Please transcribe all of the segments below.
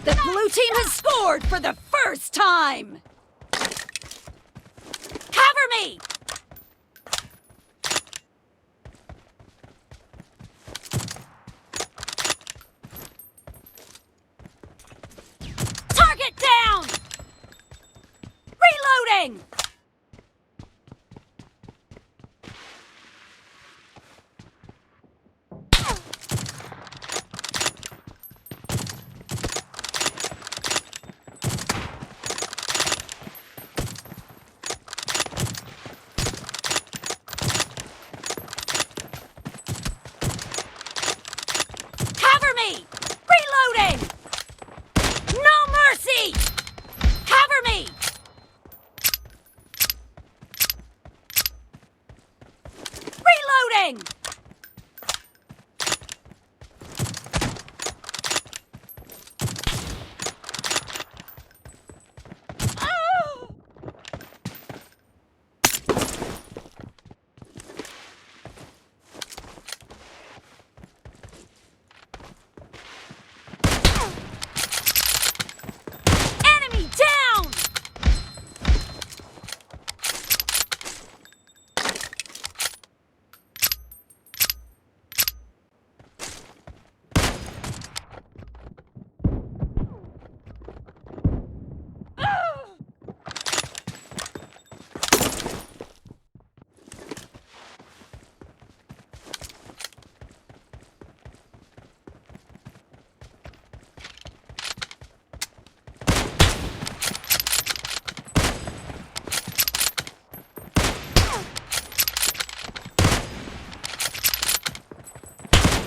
The blue team has scored for the first time! Cover me! Target down! Reloading! Cover me! Reloading! No mercy! Cover me! Reloading! Enemy down!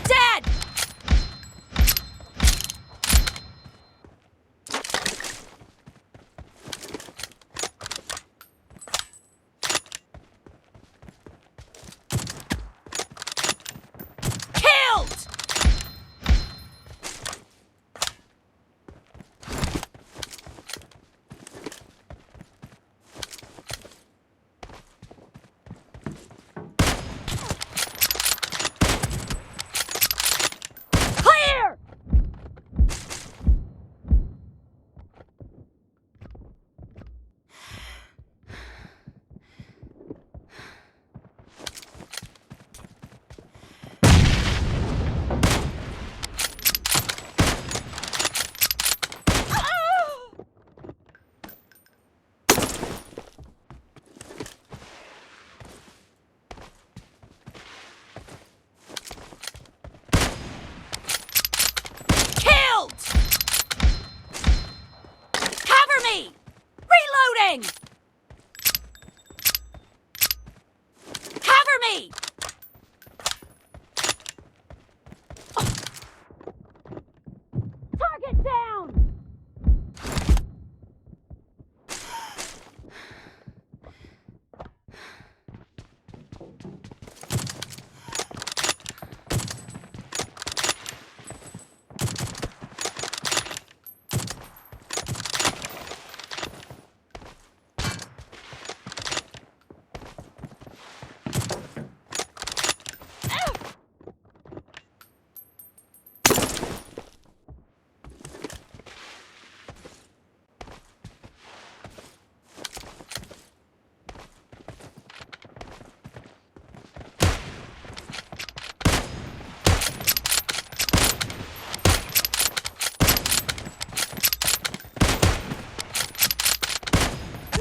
Dead! Killed! Clear! Killed! Cover me! Reloading! Cover me! Target down!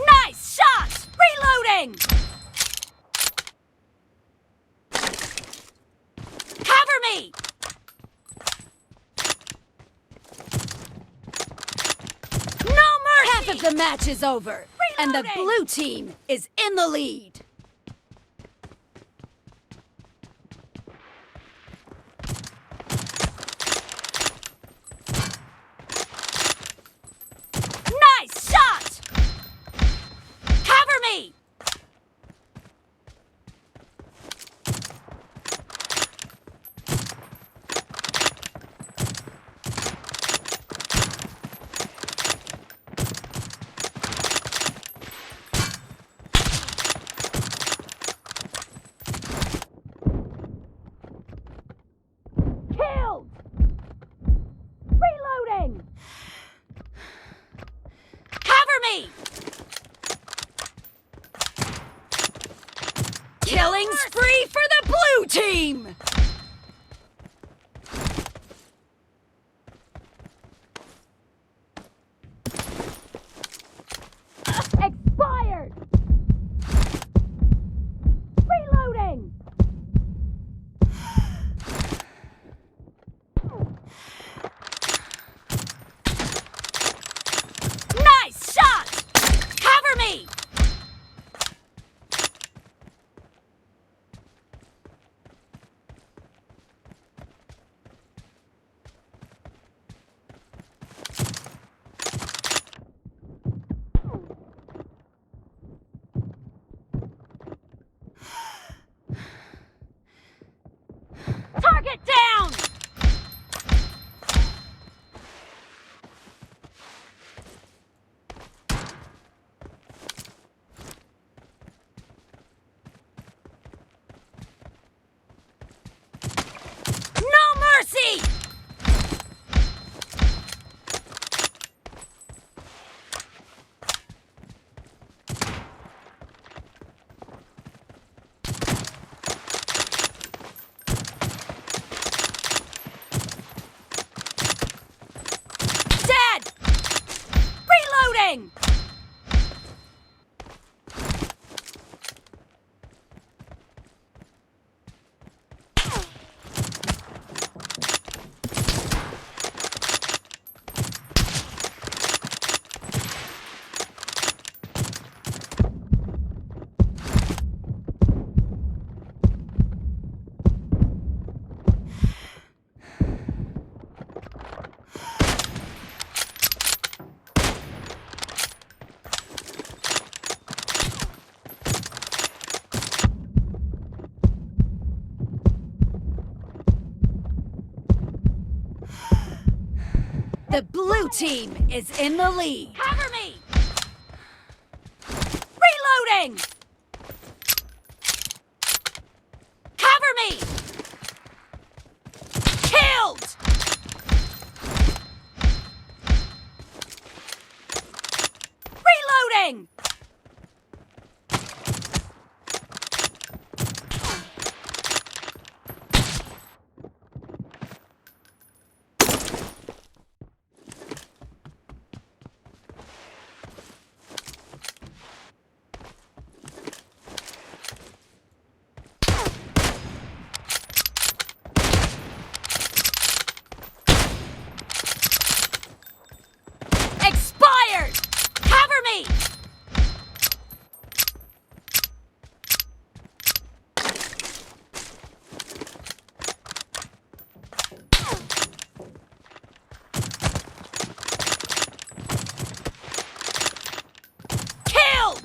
Nice shot! Reloading! Cover me! No mercy! Half of the match is over, and the blue team is in the lead. Nice shot! Cover me! Spree for the blue team! Expired! Reloading! Nice shot! Cover me! Target down! No mercy! Dead! Reloading! The blue team is in the lead. Cover me! Reloading! Cover me! Killed! Reloading! Expired! Cover me! Killed!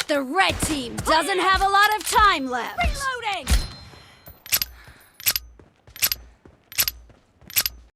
The red team doesn't have a lot of time left. Reloading!